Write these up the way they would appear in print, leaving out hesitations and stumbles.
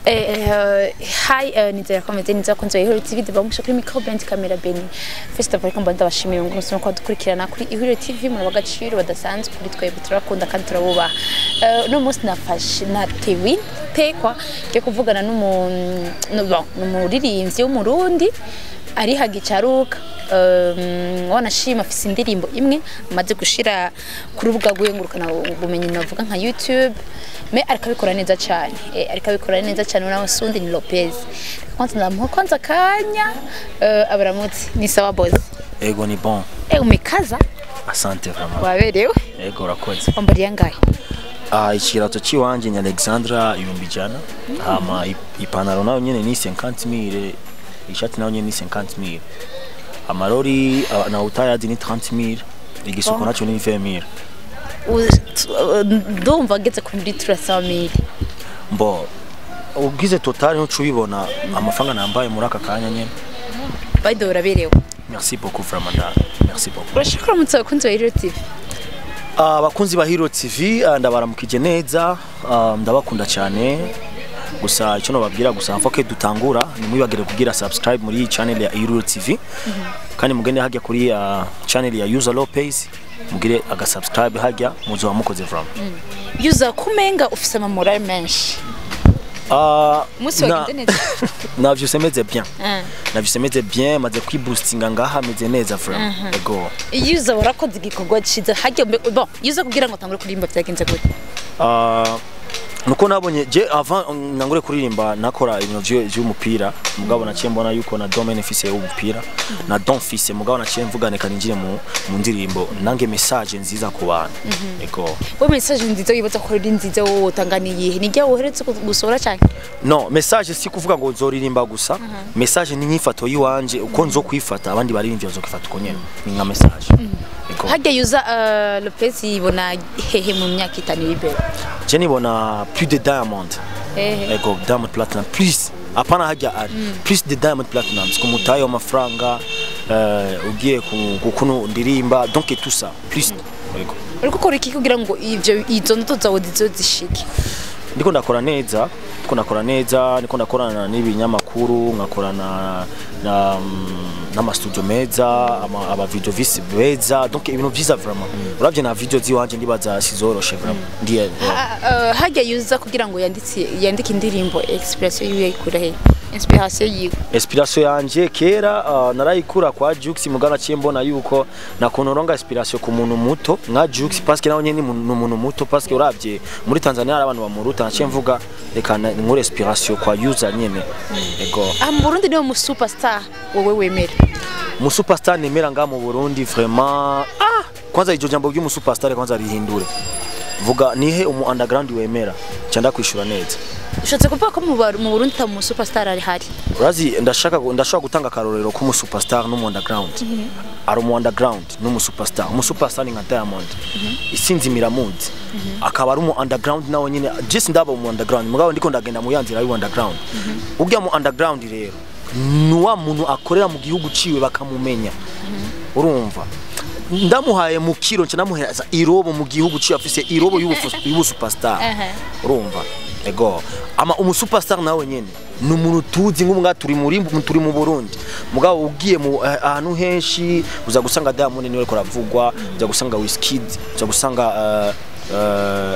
Hi, nizera ko meze neza kunze Ihuriro TV. Bamusha kuri micro, Brand Camera Beni. First of all, ko ndabashimiye ngo musome ko dukurikirana kuri Ihuriro TV. Muri abagaciro badasanzwe kuri twebwe, turakunda kandi turabubaha. No munsi nafashe natewe tekwa cyo kuvugana n'umu no, bon, n'umuririmbyi w'Umurundi ari hagicaruka, wanashima afise indirimbo imwe amaze gushira ku rubuga rw'ingurukana bumenyi, navuga nka YouTube, mais ariko abikora neza cyane, ariko abikora neza cyane. Nawe sundi ni Lopez. Kwanza ndamuha kwanza kanya, abaramutse. Ni sawa, boss? Ego, ni bon. Umekaza. Asante vraiment. Waberewe. Ego, urakoze. Wambariye angahe? Ah, ikirato ciwanje ni Alexandra, 100,000. Hama ipantaro nayo nyene ni 50,000, ishati nayo nyene ni 50,000. Amarori na utayazi ni 30,000. Igisuko naco ni 20,000. Ndumva ngeze kuri 300,000. Mbo ugize total ntucu ubibona amafaranga nambaye muri aka kanya nyene. By the way, uraberewe. Merci beaucoup vraiment, da. Merci beaucoup. Urashaka uramutse abakunzi ba Ihuriro TV? Abakunzi ba Hero TV, ndabaramukije neza, ndabakunda cyane. Gusa icyo nababwira gusa mfoke dutangura, nimwibagire kugira subscribe muri iyi channel ya Hero TV, kandi mugende hajya kuri channel ya User Lopez, mugire aga subscribe hajya, muzoba mukoze vraiment. Yuza, kumenga ufise amamorale menshi. Umunsi wagenze neza? Navyuse meze bien. Navyuse meze bien, maze kwiboostinga ngaha, meze neza vraiment. Ego. Yuza, warakoze igikorwa ciza harya bon, yuza, kugira ngo utangure kuririmba byagenze gute? Nuko nabonye je avant nangure kuririmba, nakora ibintu vy'umupira, mugabo naciye mbona yuko na domaine mfise y'umupira na don mfise, mugabo naciye mvuga reka ninjire mu ndirimbo nange message nziza ku bantu. Ego. Wowe, message nziza wibaza ko ari nziza wowe wotanga ni iyihe? Ni rya woheretse gusohora cyane? No, message si kuvuga ngo nzoririmba gusa. Message ni nyifato yiwanje, uko nzo kwifata, abandi baririmbyi bazokwifata uko nyene, ni nka message. Ego. Harya yuza, Lopez yibona hehe mu myaka 5 iri imbere? Je nibona plus de Diamond. Hehe? Ego, Diamond Platinum plus, hapana hajya ari plus de Diamond Platinum ku mutayo w'amafaranga, ugiye ku kukuntu ndirimba, donc tout ça plus. Ego. Uriko ukora iki kugira ngo ivyo izo ndoto zawe zishike? Ndiko ndakora neza, ndiko ndakora neza, ndiko ndakorana n'ibinyamakuru, nkakorana na n'amastudio meza, aba video visi beza, donc ibintu vyiza vraiment. Uravye na video ziwanje, ndibaza sizoroshe vraiment, ndiye. Harya yuza, kugira ngo yanditse yandike indirimbo, inspiration yiwe yayikura he? Inspiration yiwe? Inspiration yanje kera, narayikura kwa Jux, mugana ciye mbona yuko nakuntu ronga inspiration ku muntu muto nka Jux, parce que nawe nyene ni umuntu muto, parce que uravye muri Tanzania hari abantu bamuruta. Naciye mvuga reka nkure inspiration kwa user nyene. Ego. Ah, mu Burundi niwe mu superstar wowe wemera? Mu superstar nemera nga mu Burundi vraiment, kwanza iryo jambo ry'umu superstar kwanza rihindure. Vuga nihe umu underground wemera, cyanda kwishura neza. Ushatse kuvuga ko mu Burundi ta mu superstar ari hari? Urazi, ndashaka ndashobora gutanga akarorero k'umu superstar n'umu underground. Ari umu underground n'umu superstar. Umu superstar ni nka Diamond, isinzi miramuzi, akaba ari umu underground nawe nyine. Just ndaba umu underground, mugabo ndiko ndagenda mu yanzira y'u underground. Urya mu underground rero ni wa muntu akorera mu gihugu ciwe bakamumenya. Urumva, ndamuhaye mu kiro nca namuhereza irobo mu gihugu ciwe, afise irobo y'ubu superstar. Urumva, ego. Ama umu superstar nawe nyene ni umuntu tuzi nk'umwa turi mu Burundi, mugabo ugiye mu ahantu henshi uza gusanga Diamond niwe ariko aravugwa, uza gusanga Wizkid, uza gusanga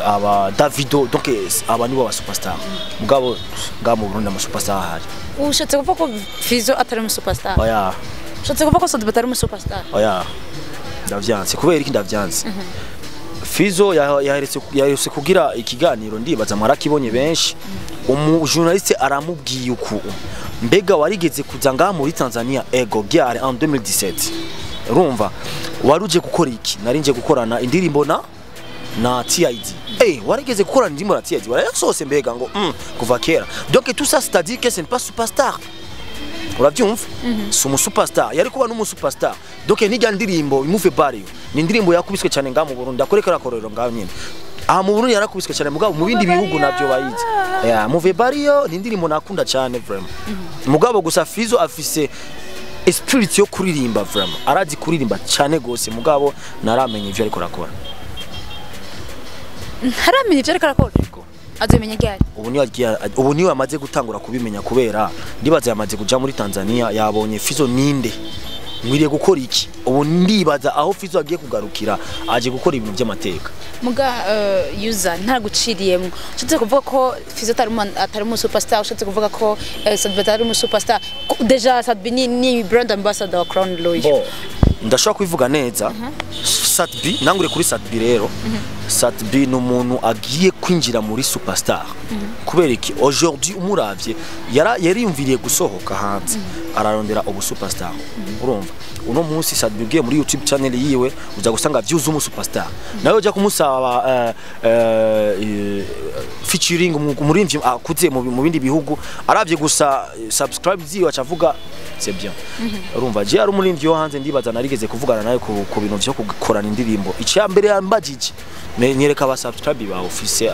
aba Davido, donc aba nibo ba superstar. Mugabo ngaha mu Burundi ama superstar ahari. Ushatse kuvuga ko Fizo atari umu superstar? Oya. Ushatse kuvuga ko Sodba atari umu superstar? Oya, ndavyanse. Kubera iki ndavyanse? Fizo yaheretse kugira ikiganiro, ndibaza mwarakibonye benshi. Umu journaliste aramubwiye uku: "Mbega warigeze kuza ngaha muri Tanzania?" "Ego, gyare en 2017." "Urumva waruje gukora iki?" "Narinje gukorana indirimbo na TID." "Warigeze gukorana indirimbo na TID, warayasose?" "Mbega ngo kuva kera." Donc tout ça, c'est-à-dire que ce n'est pas superstar. Urabyumva, si umu superstar, yari kuba n'umu superstar. Donc nijya ndirimbo imuve bariyo ni indirimbo yakubiswe cyane ngaha mu Burundi, akoreka rakorero ngaho nyine aha mu Burundi yarakubiswe cyane, mugabo mu bindi bihugu nabyo bayizi. Yeah, Muve Bariyo ni indirimbo nakunda cyane vraiment. Mugabo gusa Fizo afise esprit yo kuririmba vraiment, arazi kuririmba cyane gose, mugabo naramenye ivyo ariko arakora. Ntaramenya ivyo ariko arakora. Yego. Azobimenya ryari? Ubu niwe amaze gutangura kubimenya, kubera ndibaza yamaze kuja muri Tanzania, yabonye Fizzo ninde, nkwiriye gukora iki. Ubu ndibaza aho Fizzo agiye kugarukira, aje gukora ibintu by'amateka. Muga user ntaguciriyemwo, ushatse kuvuga ko Fizzo atari umu superstar? Ushatse kuvuga ko Sat-B atari umu superstar? Déjà Sat-B ni brand ambassador wa Crown Royal. Bon, ndashobora kubivuga neza. Sat-B, nangure kuri Sat-B rero. Sat-B ni umuntu agiye kwinjira muri superstar. Kubera iki? Aujourd'hui umuravye yariyumviriye gusohoka hanze, ararondera ubu superstar. Urumva, uno munsi Sat-B ugiye muri YouTube channel yiwe uza gusanga views umu superstar. Nawe ujya kumusaba featuring umuririmbyi akuze mu bindi bihugu, aravye gusa subscribe ziwe acavuga c'est bien. Urumva, je ari umuririmbyi wo hanze, ndibaza narigeze kuvugana nawe ku bintu vyo gukorana indirimbo. Icya mbere yambajije: "Nyereka aba subscribe bawe ufise,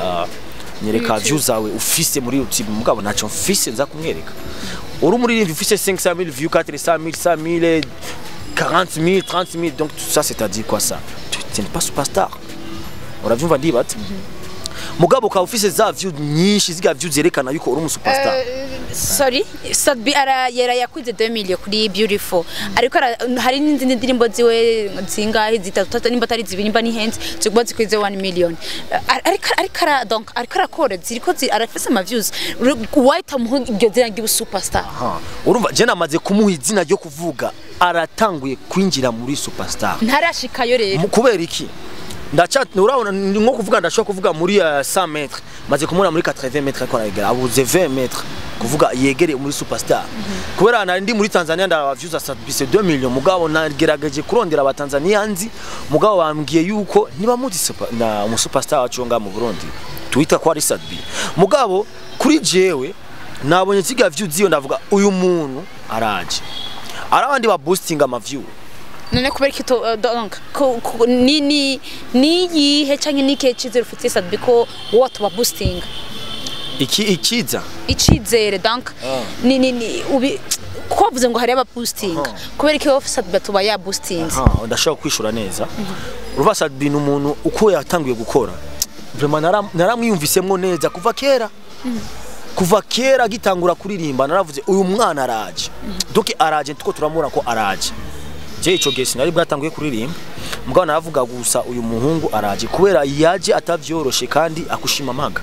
nyereka YouTube. views zawe ufise muri YouTube." Mugabo ntaco mfise nza kumwereka. Uri umuririmbyi ufise 500 000 views, 400 000, 100 000, 40 000, 30 000, donc tout ça, c'est-à-dire quoi ça? Tu n'es pas superstar. Uravyumva? Ndibaza mugabo ukaba ufise za views nyinshi, ziga views zerekana yuko uri umu superstar. Sorry, Sat-B ara yera yakwize 2 million kuri Beautiful, ariko hari n'izindi ndirimbo ziwe zingahe, zitatu, tatu, nimba atari zibiri, nimba nihenze, zikuba zikwize 1 million. Ariko ara donc ariko arakora, ziriko arafise ama views, wahita muha iryo zina ry'ubu superstar? Ha, urumva je namaze kumuha izina ryo kuvuga aratanguye kwinjira muri superstar. Ntarashikayo rero. Kubera iki? Ndaca urabona ni nko kuvuga, ndashobora kuvuga muri 100 mètres, maze kumubona muri 80 mètres, ariko arayegera, abuze 20 mètres kuvuga yegereye muri superstar. Kubera nari ndi muri Tanzania, ndaraba views za c'est 2 millions, mugabo nagerageje kurondera aba Tanzania nzi, mugabo bambwiye yuko ntibamuzi na umu superstar wacu nga mu Burundi twita ko ari Sat-B. Mugabo kuri jewe nabonye ziga views ziyo, ndavuga uyu muntu araje, ari abandi ba boosting ama view. None kubera iki donc ni yihe canke ni ikihe cizere ufitiye Sat-B ko wowe tuba boosting? Iki ikiza? Icizere donc ni ubi ko wavuze ngo hari aba boosting, kubera iki wowe Sat-B tuba ya boosting? Aha, ndashobora kwishura neza. Urumva, Sat-B ni umuntu uko yatanguye gukora, vraiment naramwiyumvisemwo neza kuva kera. Kuva kera agitangura kuririmba naravuze uyu mwana araje. Donc araje, tuko turamubona ko araje. Je ico gihe sinari bwatanguye kuririmba, mugabo naravuga gusa uyu muhungu araje, kubera yaje atavyoroshe kandi akushima amaga.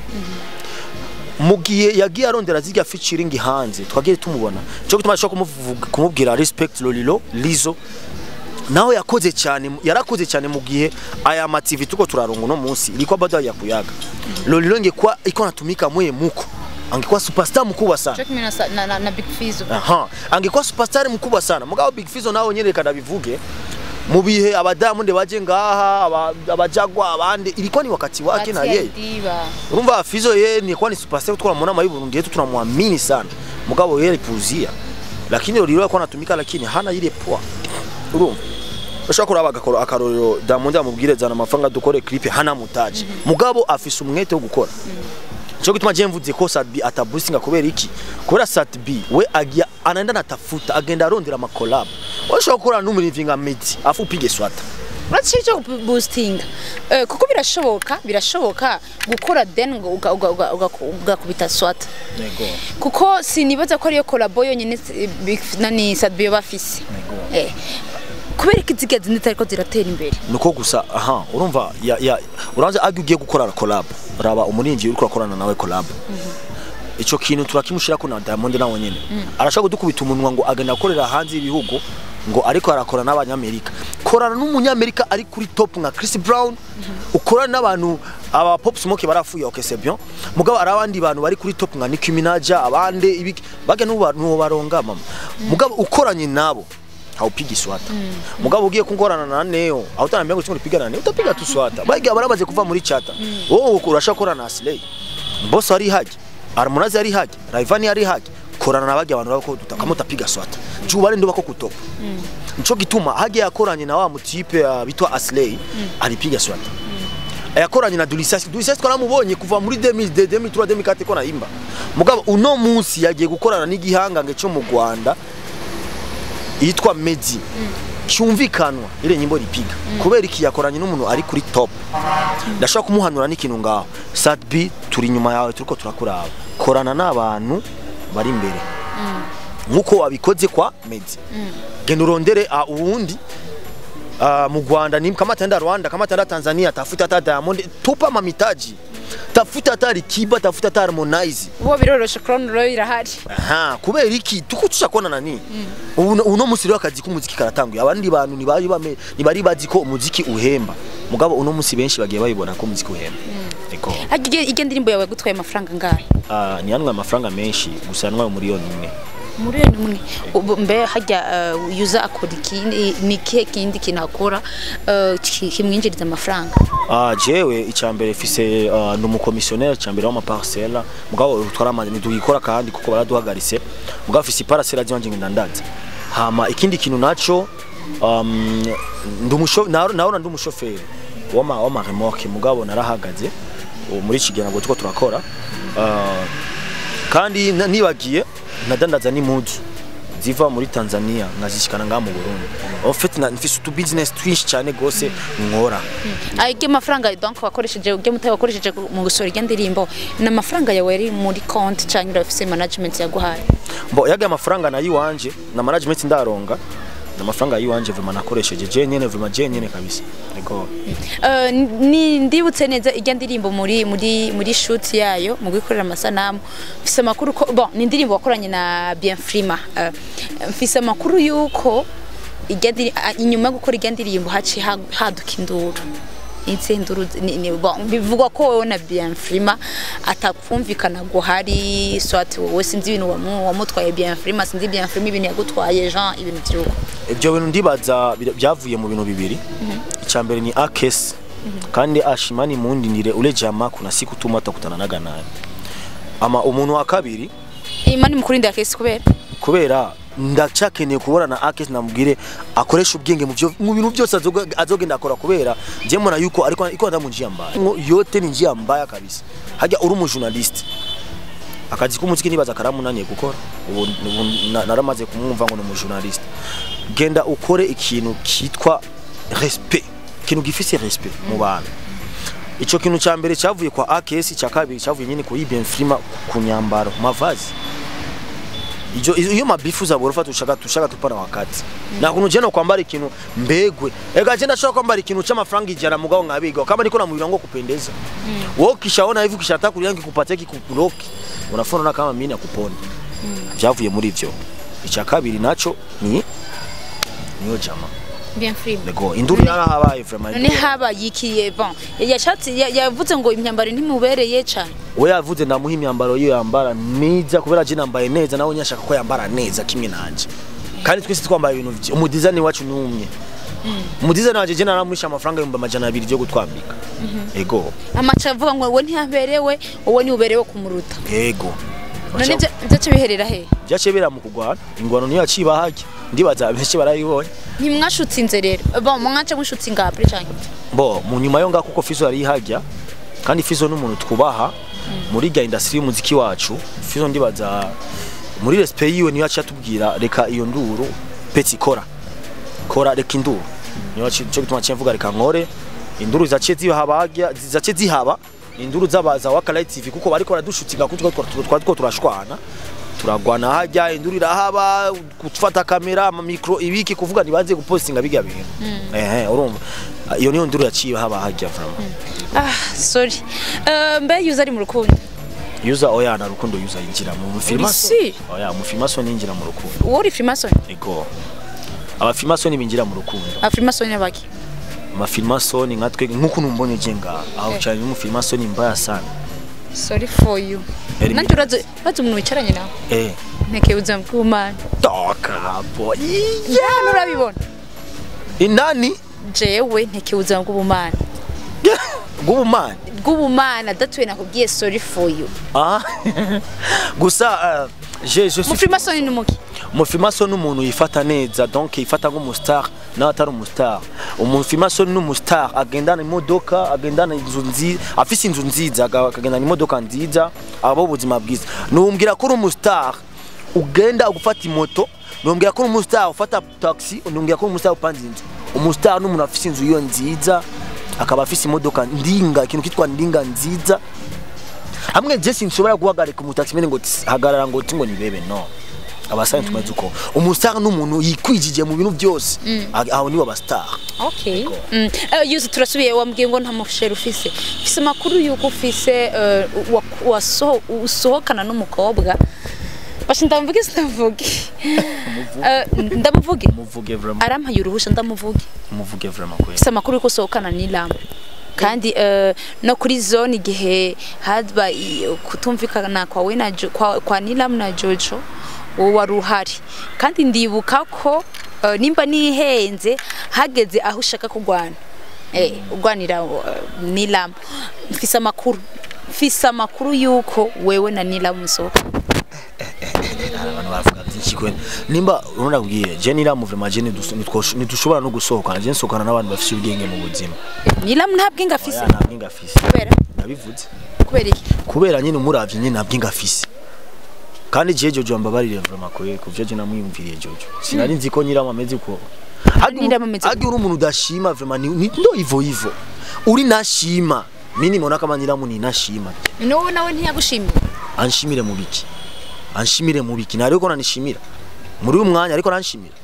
Mu gihe yagiye arondera zirya featuring hanze, twagiye tumubona. Cyo gituma ashobora kumubwira respect Lolilo Lizo, nawe yakoze cyane, yarakoze cyane. Mu gihe aya ma TV tuko turarongo no munsi ilikuwa bado ya kuyaga, Lolilo ingekuwa iko natumika mwe muko angekuwa superstar mkubwa sana. Check me na Big Fizzo. Aha, angekuwa superstar mkubwa sana. Mugabo Big Fizzo nawe nyene reka ndabivuge, mu bihe abadamu baje ngaha, abajagwa abandi, ilikuwa ni wakati wake na yeye. Diva. Urumva, Fizzo yeye ni kwa ni superstar, tunamuona mai Burundi yetu, tunamwamini sana, mugabo yeye alipuzia. Lakini Lolilo alikuwa anatumika, lakini hana ile poa. Urumva, ushobora kuraba agakoro akarorero Diamond amubwire zana amafaranga dukore clip, hana mutaji, mugabo afise umwete wo gukora. Cyo gituma je mvuze ko Sat-B ataboostinga. Kubera iki? Kubera Sat-B we agiye anaenda natafuta, agenda arondera ama collab. Ushobora gukora n'umuririmbyi nka Meddy afu upige swata. Uretse icyo boosting, kuko birashoboka gukora then ngo ugakubita swata. Yego. Kuko sinibaza ko ariyo collabo yonyine nani Sat-B bafise. Kubera iki ziga zindi zitariko ziratera imbere? Nuko gusa aha, urumva ya uranze agi ugiye gukora collab, raba umuririmbyi uriko urakorana nawe collab. Ico kintu turakimushirako na Diamond nawe nyene arashaka kudukubita umunwa ngo agenda akorera hanze y'ibihugu, ngo ariko arakora n'abanyamerika. Korana n'umunyamerika ari kuri top nka Chris Brown, ukorana n'abantu aba Pop Smoke barafuye, okay, c'est bien, mugabo ari abandi bantu bari kuri top nka Nicki Minaj, abandi ibiki bage n'ubu baronga mama. Mugabo ukoranye nabo haupigi swata. Mugabo ugiye kunkorana na Neo, hautaniambia ngo pigana na Neo, utapiga tu swata. Baiga baramaze kuva muri chata. Wowe urashaka korana na Slay, Boss ari haji, Harmonize ari haji, Rayvanny ari haji, korana na bajya abantu bako kama utapiga swata juu bale ndo bako kutopa. Nico gituma hagiye yakoranye na wa mutipe bitwa Aslay, alipiga swata. Yakoranye na Dulisasi. Dulisasi twaramubonye kuva muri 2002, 2003, 2004 ko naimba. Mugabo uno munsi yagiye gukorana n'igihangange cyo mu Rwanda yitwa Meddy, cyumvikanwa ile nyimbo ripiga. Kubera iki? Yakoranye n'umuntu ari kuri top. Ndashaka kumuhanura n'ikintu ngaho. Sat-B turi inyuma yawe, turiko turakuraba, korana n'abantu bari imbere nkuko wabikoze kwa Meddy. Genda urondere uwundi mu Rwanda, ni kama tenda Rwanda, kama tenda Tanzania, tafuta hata Diamond, tupa mamitaji, tafuta hata Alikiba, tafuta hata Harmonize. Uwo biroroshe, Crown Royal irahari. Aha, kubera iki tuko tushakona nani? Uno musi rero akazi k'umuziki karatanguye, abandi bantu ntibari bame ntibari bazi ko umuziki uhemba, mugabo uno musi benshi bagiye babibona ko umuziki uhemba. Ego. Harya irya ndirimbo yawe gutwaye amafaranga ngahe? Ah, ni yanwe amafaranga menshi, gusa yanwe 1 miliyoni. 1 miliyoni. Ubu mbe harya Yuza akora iki? Ni ikihe kindi kintu akora kimwinjiriza amafaranga? Ah, jewe icambere fise ni umucommissionnaire icambere w'ama parcelle, mugabo twaramaze ntitugikora kandi kuko baraduhagaritse, mugabo fise parcelle ziwanje ngenda ndaza. Hama ikindi kintu naco, ndi naona ndi umushoferi w'ama remorque, mugabo narahagaze ubu muri iki gihe ntabwo turiko turakora. Kandi nibagiye nadandaza n'impuzu ziva muri Tanzania nkazishikana ngaha mu Burundi. En fait mfise utu business twinshi cyane gose nkora. Ayo mafaranga donc wakoresheje, ujya mutaye wakoresheje mu gusohora irya ndirimbo, ni amafaranga yawe yari muri konti cyangwa urafise management yaguhaye? Bo yaga amafaranga nayo iwanje na management ndaronga, na amafaranga yiwanje vraiment nakoresheje je nyene, vraiment je nyene kabisa. Ego. Ni ndibutse neza irya ndirimbo muri shoot yayo, mu gukorera amasanamu, mfise amakuru ko, bon, ni indirimbo wakoranye na Bienfrima. Mfise amakuru yuko inyuma yo gukora irya ndirimbo haciye haduka induru. Izi nduru bon, bivugwa ko wowe na Bienfrima atakumvikana guhari, soit wowe sinzi ibintu wamutwaye Bienfrima, sinzi Bienfrima ibintu yagutwaye, Jean, ibintu vy'uko. Ibyo bintu ndibaza byavuye mu bintu bibiri. Icya mbere ni akesi kandi ashimani mundindire ule jamaa, kuna siku tu mtakutana naye. Ama umuntu wa kabiri Imani mukurinda kesi kubera? Kubera ndacyakeneye kubona na akesi, namubwire akoresha ubwenge mu byo mu bintu byose azogenda akora, kubera je mbona yuko ariko iko ndamu njia mbaya. Yote ni njia mbaya kabisa. Hajya uri umu journaliste, akazi k'umuziki nibaza karamunaniye gukora. Ubu naramaze kumwumva ngo ni umu journaliste. Genda ukore ikintu kitwa respect, ikintu gifise respect mu bantu. Ico kintu ca mbere cyavuye kwa AKS, cya kabiri cyavuye nyine kuri Benfrima ku nyambaro mavazi. Ijo iyo mabifu za borofa tushaka tupana wakati na kuntu jena kwambara ikintu mbegwe. Ega je ndashaka kwambara ikintu c'amafaranga 100, mugabo nkabiga kama niko na mwili wangu kupendeza. Wewe ukishaona hivi, ukishataka kulia ngikupatia kikukuloki, unafona na kama mimi nakuponda. Byavuye muri ivyo. Icya kabiri naco ni niyo jama Bienfrima. Nego induru yarahabaye vraiment. None haba yikiye, bon, yashatse yavuze ngo imyambaro ntimubereye cyane. We yavuze ndamuha imyambaro yiyo yambara myiza, kubera je nambaye neza, nawe nyashaka ko yambara neza kimwe nanje, kandi twese twambaye ibintu umudizani wacu ni umwe. Umudizani wanje je naramuhisha amafaranga 200,000 byo gutwambika. Ego. Amaca avuga ngo wowe ntiyaberewe, wowe ni uberewe kumuruta. Ego. None ibyo biherera he? Byaciye bera mu kugwana, ingwano niyo yaciye bahajya, ndibaza benshi barayibonye. Ntimwashutsinze rero, bon, mwaca mushutse ngapre cyane? Bo mu nyuma yo ngako, kuko Fizo yari ihajya, kandi Fizo n'umuntu twubaha muri rya industry y'umuziki wacu. Fizo ndibaza muri respect yiwe niyo yaciye atubwira reka iyo nduru, petit, kora kora, reka induru. Niyo yaciye cyo gituma aciye mvuga reka nkore. Induru zaciye zihaba, zaciye zihaba induru z'abaza wa Light TV, kuko bariko baradushutinga kuko twari two turashwana, turagwana hajya, induru irahaba, gufata kamera, ama micro, ibiki, kuvuga nibaze gupostinga bijya bintu. Ehe, urumva iyo niyo nduru yaciye haba hajya vraiment. Ah, sorry. Mbe Yuza ari mu rukundo? Yuza oya, na rukundo Yuza yinjira mu filmaso. Uri Oya, mu filmaso ninjira mu rukundo. Wowe uri freemason? Ego, aba freemason binjira mu rukundo. Freemason yabaki? Ama freemason nka twe, nkuko numbonye je ngaha aho cyane mu freemason mbaya sana. Sorry for you. Eri Nanjye urazi umuntu wicaranye nawe? Eh. Ntekeye ubuzima bw'Imana. Toka hapo. Yeah, nurabibona. Inani? Jewe ntekeye ubuzima bw'ubumana. Bw'ubumana? Bw'ubumana datuye, nakubwiye sorry for you. Ah, gusa je Mu suis freemason ni umuki? Umufimaso ni umuntu yifata neza, donc yifata nk'umustar nawe atari umustar. Umufimaso ni umustar agendana imodoka, agendana inzu nziza, afise inzu nziza, akagendana imodoka nziza, aba ubuzima bwiza. Numbwira ko uri umustar ugenda ugufata imoto, numbwira ko uri umustar ufata taxi, numbwira ko uri umustar upanze inzu. Umustar ni umuntu afise inzu iyo nziza, akaba afise imodoka ndinga, ikintu kitwa ndinga nziza. Hamwe je sinshobora guhagarika umutaximene ngo tss, hagarara ngo tingo nibebe, no. Abastar tumeze uko. Umustar n'umuntu yikwijije mu bintu byose. Aho nibo abastar. Okay. Yuzi, turasubiye, wambwiye ngo nta musheri ufise. Ufise amakuru yuko ufise usohokana n'umukobwa. Basha ndamuvuge, sindamuvuge? Ndamuvuge. Muvuge vraiment. Arampaye uruhusha, ndamuvuge. Muvuge vraiment kwe. Ufise amakuru yuko usohokana n'Ilamu. Kandi no kuri zone igihe haba kutumvikana kwawe na kwa Nilam na Jojo, wowe wari uhari, kandi ndibuka ko nimba nihenze hageze aho ushaka kurwana, urwanira Nilam. Mfise amakuru yuko wewe na Nilam musohoka. Abantu baravuga byinshi kwe. Nimba urabona kubwiye je Nilam, vraiment je ntidushobora no gusohokana. Je nsohokana n'abantu bafise ubwenge mu buzima. Nilam nta bwenge afise? Oya, nta bwenge afise. Kubera? Ndabivuze. Kubera iki? Kubera nyine umuravye nyine nta bwenge afise. Kandi je Jojo ambabarire vraiment kwe kuvyo je namwiyumviriye Jojo. Sinari nzi ko nyirama ameze uko. Nyirama ameze Agi uri umuntu udashima vraiment, ni ndo ivo ivo. Uri nashima. Mimi nimeona kama Nyiramu ni nashima. N'ubu nawe ntiyagushimiye? Anshimire mu biki? Anshimire mu biki? Nariko nanishimira. Muri uyu mwanya ariko nanshimira.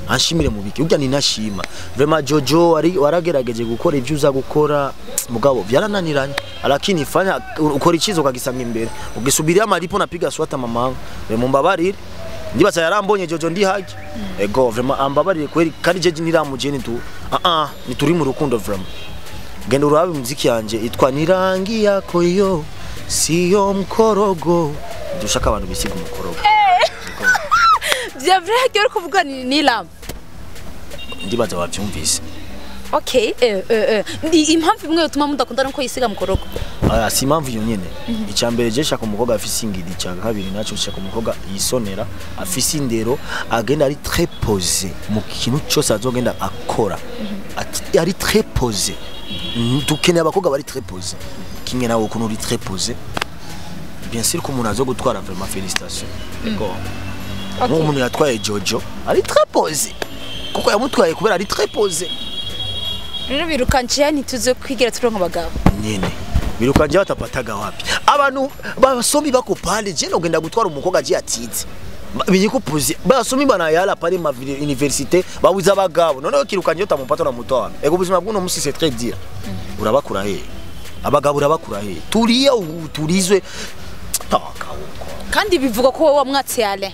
Anshimire mu biki? Urya ni nashima. Vraiment Jojo ari waragerageje gukora ibyo uza gukora, mugabo byarananiranye. Lakini fanya ukora ikizo ukagisanga imbere. Ukisubiria malipo napiga swata mamangu. Mumbabarire. Ndibaza yarambonye Jojo ndi haji. Ego vraiment ambabarire kweli, kandi jeje niramuje tu. Ah ah, ni turi mu rukundo vraiment. Genda urabe muziki yanje itwa Nirangi yako yo siyo mkorogo. Dushaka abantu bisiga umukorogo. Vya vrai ko uri kuvuga ni Nilam? Ndibaza wabyumvise. Okay, ni impamvu imwe yotuma mudakundana ko yisiga mukorogo? Aya si impamvu iyo nyene. Icya mbere je shaka umukobwa afise ingidi, icya kabiri naco shaka umukobwa yisonera, afise indero, agenda ari très posé mu kintu cyose azogenda akora. Ari très posé. Dukeneye abakobwa bari très posé. Kimwe nawe ukuntu uri très posé. Bien sûr ko umuntu azo gutwara, vraiment félicitations. Ego. Nk'umuntu yatwaye Jojo ari très posé. Kuko yamutwaye kubera ari très posé. Rero birukanciye ntituze kwigira turonka abagabo. Nyene birukanje batapataga wapi? Abantu basomi bako pale, je nogenda gutwara umukobwa agiye atize binyiko puzi, basomi banayala pale ma université, babuza abagabo. Noneho kirukanje utamupata na mutoa. Ego, ubuzima bw'uno musi c'est très dur. Urabakura he abagabo? Urabakura he? Turiya uturizwe taka uko. Kandi bivuga ko wowe wamwatse yale,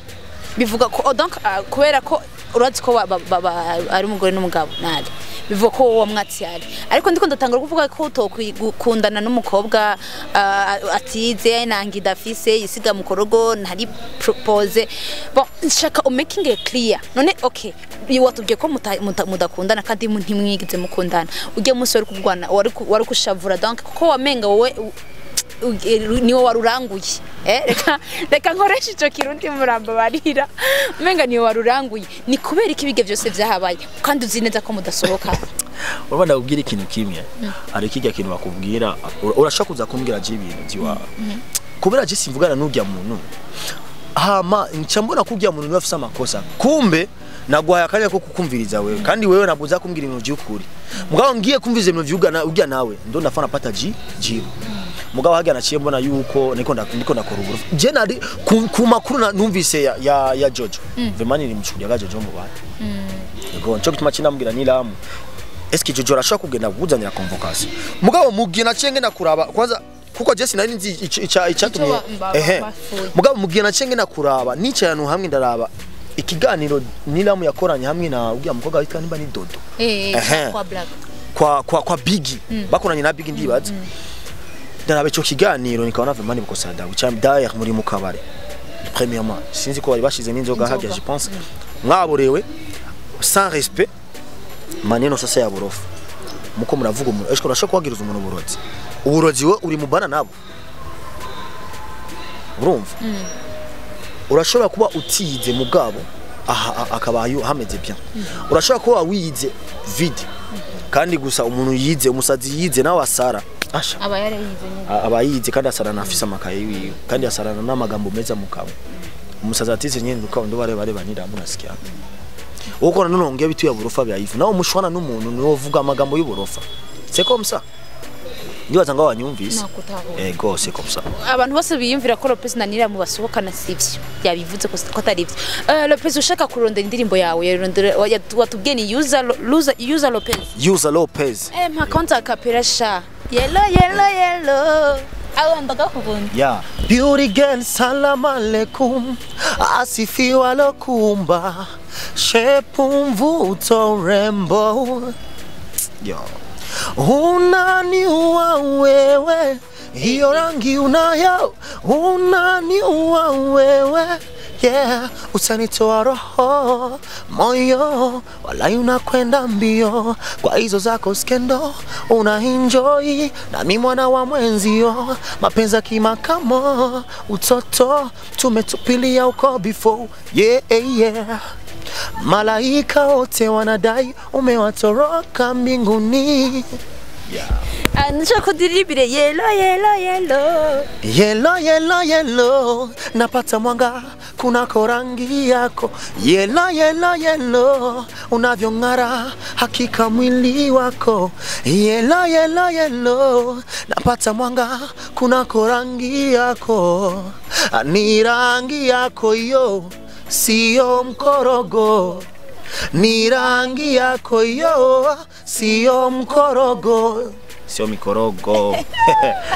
bivuga ko oh, donc kubera ko urazi ko ari umugore n'umugabo nale, bivuga ko wowe wamwatse yale, ariko ndiko ndatangura kuvuga ko utokundana n'umukobwa atize nanga idafise yisiga mukorogo ntari propose. Bon, nshaka making it clear none. Okay, watubwiye ko mudakundana kandi ntimwigeze mukundana. Ujye munsi wari kurwana, wari kushavura, donc kuko wamenga wowe niwe waruranguye. Reka nkoresha ico kirundi, muramba barira, umenga niwe waruranguye. Ni kubera iki ibige byose vyahabaye kandi uzi neza ko mudasohoka? Urabona, ndakubwira ikintu kimwe. Hari kijya kintu bakubwira, urashaka kuza kumbwira je ibintu by'iwawe kubera je simvugana n'urya muntu, hama nca mbona ko urya muntu niwe afise amakosa. Kumbe naguhaye akanya ko kukumviriza wewe, kandi wewe ntabwo uza kumbwira ibintu by'ukuri. Mugabo ngiye kumviriza ibintu vy'ugana urya nawe ndo ndafana pata ji jibu. Mugabo hagiye naciye mbona yuko niko ndakora uburufu. Je nari ku makuru numvise ya Jojo, vraiment nilimchukulia Jojo mu bantu. Yego, nico gituma kinambwira Nilamu, eske Jojo arashobora kugenda kuzanira convocation? Mugabo mugiye naciye ngenda kuraba kwanza, kuko je sinari nzi icatumye Ico ehe. bapfuye. Mugabo mugiye naciye ngenda kuraba, nicaye ahantu hamwe ndaraba ikiganiro Nilamu yakoranye hamwe na uriya mukobwa witwa nimba ni Dodo. Ehe. Kwa Black. Kwa Biggie, bakoranye na Biggie ndibaza. Ndaraba ico kiganiro nikabona vraiment ni bukosa dawe cyane. D'ailleurs muri mu kabare, premièrement sinzi ko bari bashize n'inzoga Inzoga. harya, je pense mwaborewe sans respect, maneno sasa ya burofa muko muravuga umuntu. Eshko urashobora kuhagiriza umuntu uburozi? Uburozi we uri mubana nabo, urumva urashobora kuba utize mu bwabo aha akaba hameze bien. Urashobora kuba wize vide, kandi gusa umuntu yize, umusazi yize nawe asara asha. Aba yarayize nyine. Aba yize kandi asarana afise amakaye yiwe, kandi asarana n'amagambo meza mu kanwa. Umusazi atize nyine uko ndo bare bare banira munasikia uko none ongea bitu ya burofa bya ifu nawe mushwana n'umuntu niwo uvuga amagambo y'uburofa. C'est comme ça. Ndibaza ngo wanyumvise. Nakutahura. Ego, c'est comme ça. Abantu bose biyumvira ko Lopez na Nira mu basohokana, sivyo, yabivuze ko atari ivyo. Lopez, ushaka kurondera indirimbo yawe yarondera, watubwiye ni user Loser, user Lopez. User Lopez. Mpa konta akapera sha, yellow yellow yellow, aho ndagakubunda. Yeah. Beauty girl, salam alaikum, asifiwa lokumba, shepu mvuto rembo. Yo. Unaniua wewe, hiyo rangi unayo, unaniua wewe. Yeah, utanitoa roho, moyo, walai unakwenda mbio, kwa hizo zako skendo, una enjoy, na mi mwana wa mwenzio, mapenzi ya kimakamo, utoto, tumetupilia uko before, yeah. Malaika wote wanadai umewatoroka mbinguni. Ah, nshaka kudiribire yellow yellow yellow. Yellow, yellow, yellow, napata mwanga kunako rangi yako. Yellow, yellow, yellow, unavyong'ara hakika mwili wako. Yellow, yellow, yellow, napata mwanga kunako rangi yako. Ni rangi yako yo, sio mkorogo. Ni rangi yako yo, sio mkorogo. Sio mikorogo.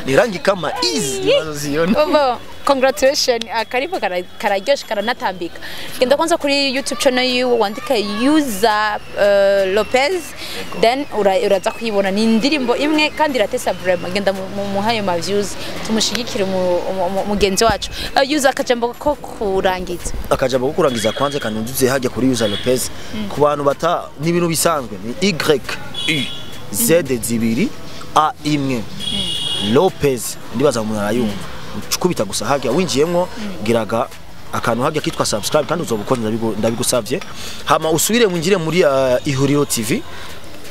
Ni rangi kama hizi unazoziona. Obo, congratulation, akaribu kararyoshe karanatambika. Genda kwanza kuri YouTube channel yiwe wandike User Lopez, then uraza kuyibona. Ni indirimbo imwe kandi iratesa vraiment. Genda muhaye ma views, tumushigikire mugenzi wacu. User, akajambo ko kurangiza. Akajambo ko kurangiza, kwanza kanunduze hajya kuri User Lopez, ku bantu bata n'ibintu bisanzwe, ni Y U Z zibiri A imwe Lopez. Ndibaza umuntu arayumva. Ukubita gusa hajya winjiyemwo, giraga akantu hajya kitwa subscribe kandi uzobukoze, ndabigusavye. Hama usubire winjire muri Ihuriro TV,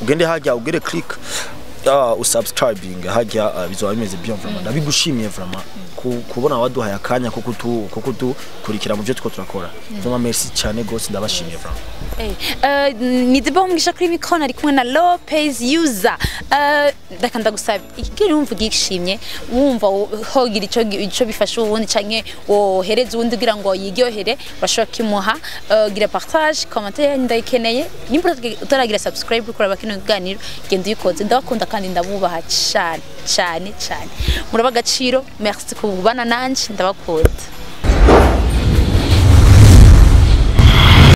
ugende hajya ugere click usubscribing hajya, bizoba bimeze bien vraiment. Ndabigushimiye vraiment kubona waduhaye akanya ko kudukurikira mu byo tuko turakora. Vraiment merci cyane gose, ndabashimiye vraiment. Ni Debo Mugisha kuri micro, ari kumwe na Lopez User. Ndaka ndagusaba ikigeri wumva ugishimye, wumva hogira ico bifasha uwundi canke wohereza uwundi kugira ngo yiryohere, urashobora kimuha. Gira partage, commentaire ndayikeneye. Nimba utaragira subscribe kuraba kino kiganiro, genda uyikoze. Ndabakunda kandi ndabubaha cyane cyane cyane, muraba agaciro. Merci kubana nanje, ndabakunda.